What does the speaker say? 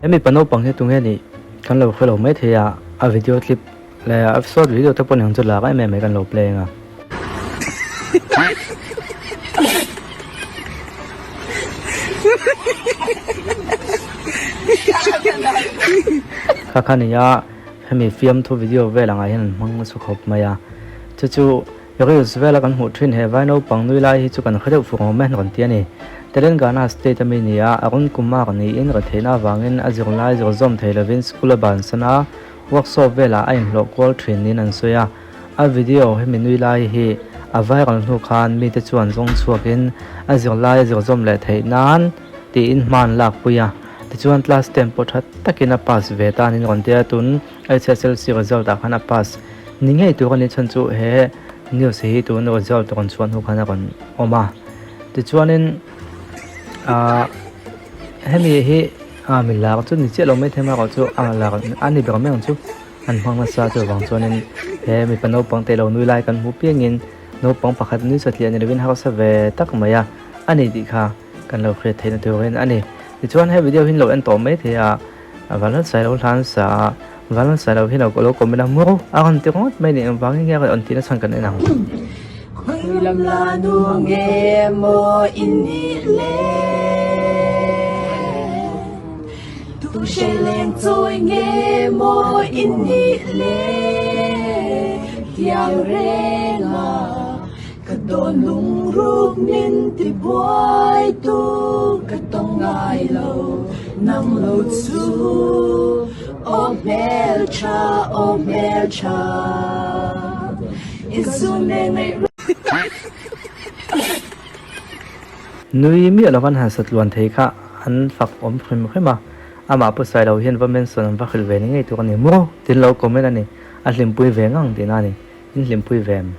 He mipa naupang hi tunge nih kan lo hre lo mai thei a, a video clip leh a short video te pawh ni ang chu lak em em mai kan lo play ang a. Kha kha ni a, hemi fiamthu video vel angah hian an hmang nasa khawp mai a, chu chu Reels vela kan hmuh thin he vai naupang nui lai hi chu kan hre deuh fur awm e rawn ti a ni. Telangana state a mi ni a, a rawn kum mak niin retheihna avangin a zirlai zir zawm thei lovin school a bansan a, workshop velah a inhlawh kual thin niin an sawi a. A video hemi nui lai hi a viral hnu khan mite chuan zawng chhuakin a zirlai a zir zawm leh theih nan tiin hma an lakpui a. Tichuan class ten pawh tha takin a pass ve ta niin rawn ti a, tun HSLC result ah khan a pass ni ngei tur a ni chhan chu he news hi tun result rawn chhuah hnu khan a rawn awm a tichuanin ahh hemi hi ah mi lar chu ni chiah lo maithei amaherawh chu a lar a ni ber mai ang chu an hmang nasa chuvang chuanin he mipa naupang te lo nui lai kan hmuh piangin naupang pakhat nui satliah ni lovin harsa ve tak mai a a ni tih kha kan lo hriat theihna turin a ni tichuan he video hi an lo en tawh maithei a. A van sai lo hlan sa a, van sai lo hi lo lo comment a mu a rawn ti ringawt mai ni engvangin nge a rawn tihna chhan kan en ang. Khawilam la nu nge maw i nih le? Tu hre leng chawi nge maw i nih le? Tiang renga ka dawn lungruk min ti buai tu ka tawng ngai lo nang lo chu aw hmeltha aw hmeltha i zun e ngaih Nui miah lo van han satluan thei kha an fak awm hrim hrim a, amah pu Sailo hian va mention an va hrilh ve ni ngei tur a ni maw? Tin lo comment a ni, a hlimpui ve ngang tihna a ni, in hlimpui ve em?